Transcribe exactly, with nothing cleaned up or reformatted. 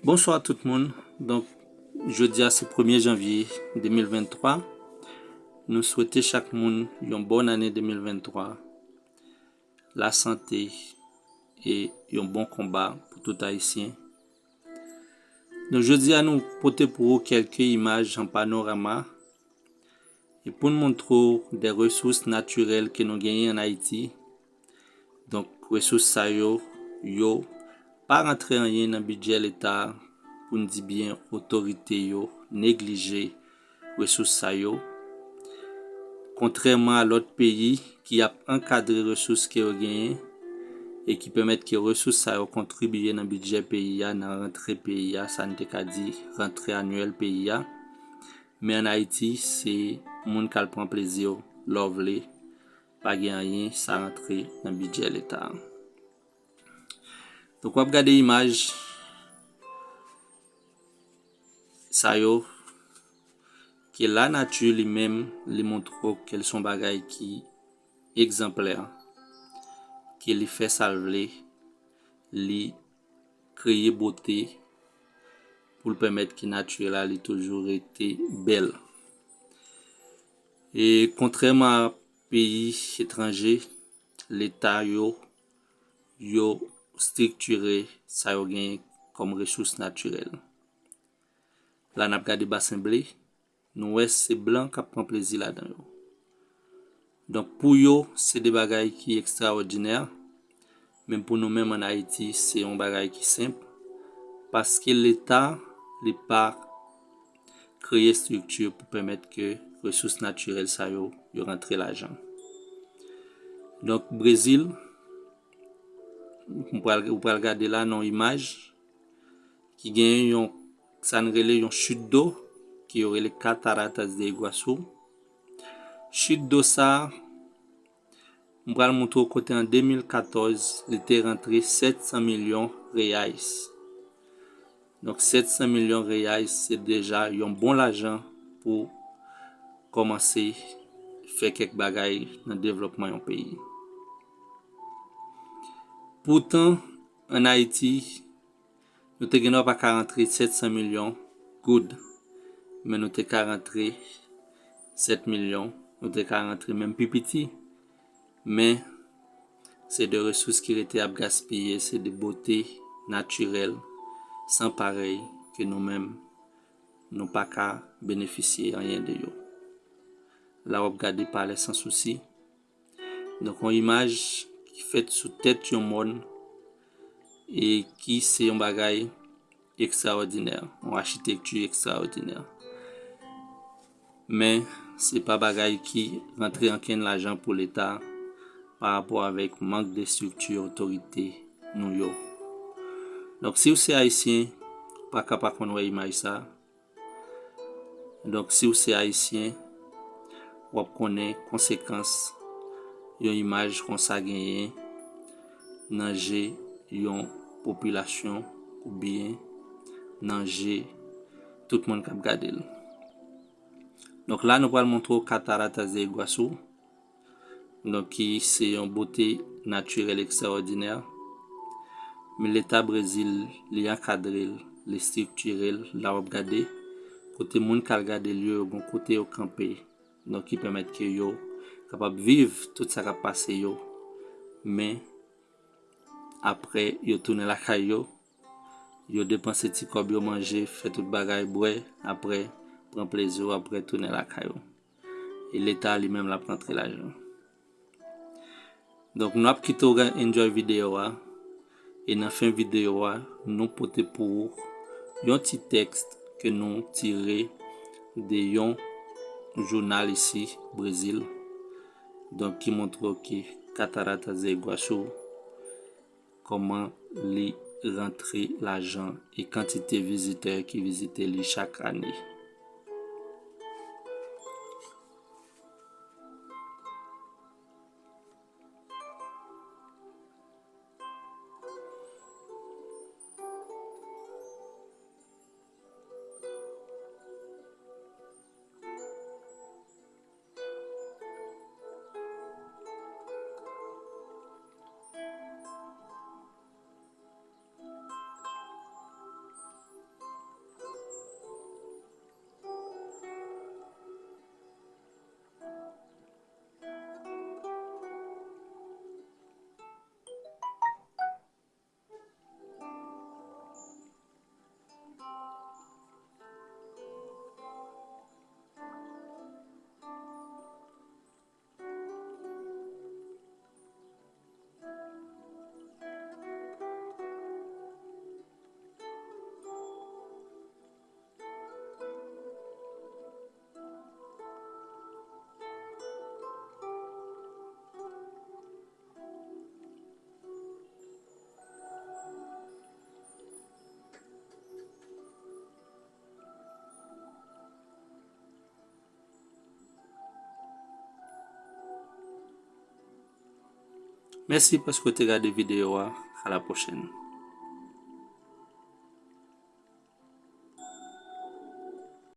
Bonswa tout moun. Donk, jodi a se premye janvye de mil venntwa. Nou swete chak moun yon bòn ane de mil venntwa, lasante e yon bon konba pou tout Ayisyen. Donk, jodi a nou pote pou ou kèlke imaj an panorama e pou n montre w de resous natirèl ke nou genyen an Ayiti. Donk, resous sa yo, yo pa rantre anyen nan bidjè Leta, pou n di byen otorite yo neglije resous sa yo. Kontrèman a lòt peyi ki ap ankadre resous ke yo genyen e ki pèmèt ke resous sa yo kontribye nan bidjè peyi a, nan rantre peyi a, sa n te ka di rantre anyèl peyi a. Men an Ayiti, se moun k al pran plezi yo lè w vle, pa gen anyen, sa rantre nan bidjè Leta a. Donk, w ap gade imaj sa yo, ke lanati li menm, li montre w ke l se yon bagay ki egzanplè, ke li fè sa l vle, li kreye bote pou l pèmèt ke nati la li toujou rete bèl. E kontrèman a peyi etranje, Leta yo, yo estriktire sa yo genyen kòm resous natirèl. La n ap gade basen ble, nou wè se blan k ap pran plezi ladan yo. Donk, pou yo, se de bagay ki ekstraòdinè, men pou nou menm an Ayiti, se yon bagay ki senp, paske Leta, li pa kreye estrikti pou pèmèt ke resous natirèl sa yo, yo rantre lajan. Donk, Brezil, ou pral, ou pral gade la nan imaj, ki gen yon, sa n rele yon chute d'eau, ke yo rele Cataratas de Iguaçu. Chute d'eau sa, m pral montre w kote an de mil katòz, li te rantre sèt san milyon reais. Donk, sèt san milyon reais, se deja yon bon lajan pou kòmanse fè kèk bagay nan devlòpman yon peyi. Poutan, an Ayiti, nou te gen dwa pa ka rantre sèt san milyon goud, men nou te ka rantre sèt milyon, nou te ka rantre menm pi piti. Men, se de resous ki rete ap gaspiye, se de bote natirèl san parèy ke nou menm, nou pa ka benefisye anyen de yo. La w ap gade Palè Sansousi. Donk, yon imaj ki fèt sou tèt yon mòn e ki se yon bagay ekstraòdinè, yon achitekti ekstraòdinè. Men, se pa bagay ki rantre ankenn lajan pou Leta pa rapò avèk mank de estrikti otorite nou yo. Donk, si w se Ayisyen, ou pa ka pa konn wè imaj sa. Donk, si w se Ayisyen, w ap konnen konsekans yon imaj konsa genyen nan je yon popilasyon oubyen nan je tout moun k ap gade l. Donk, la, nou pral montre w Cataratas de Iguaçu. Donk, ki se yon bote natirèl ekstraòdinè. Men Leta Brezil, li ankadre l, li estriktire l, la w ap gade, kote moun k al gade l yo, yo gen kote yo kanpe. Donk, ki pèmèt ke yo kapab viv tout sa k ap pase yo. Men, apre, yo tounen lakay yo, yo depanse ti kòb yo, manje, fè tout bagay, bwè, apre, pran plezi yo, apre, tounen lakay yo. E Leta li menm l ap rantre lajan. Donk, nou ap kite w enjoy videyo a. E nan fen videyo a, nou pote pou ou yon ti tèks ke nou tire de yon jounal isi, Brezil. Donk, ki montre w ke Cataratas de Iguaçu, kòman li rantre lajan e kantite vizitè ki vizite li chak ane. Mèsi paske w te gade videyo a. A la pwochèn.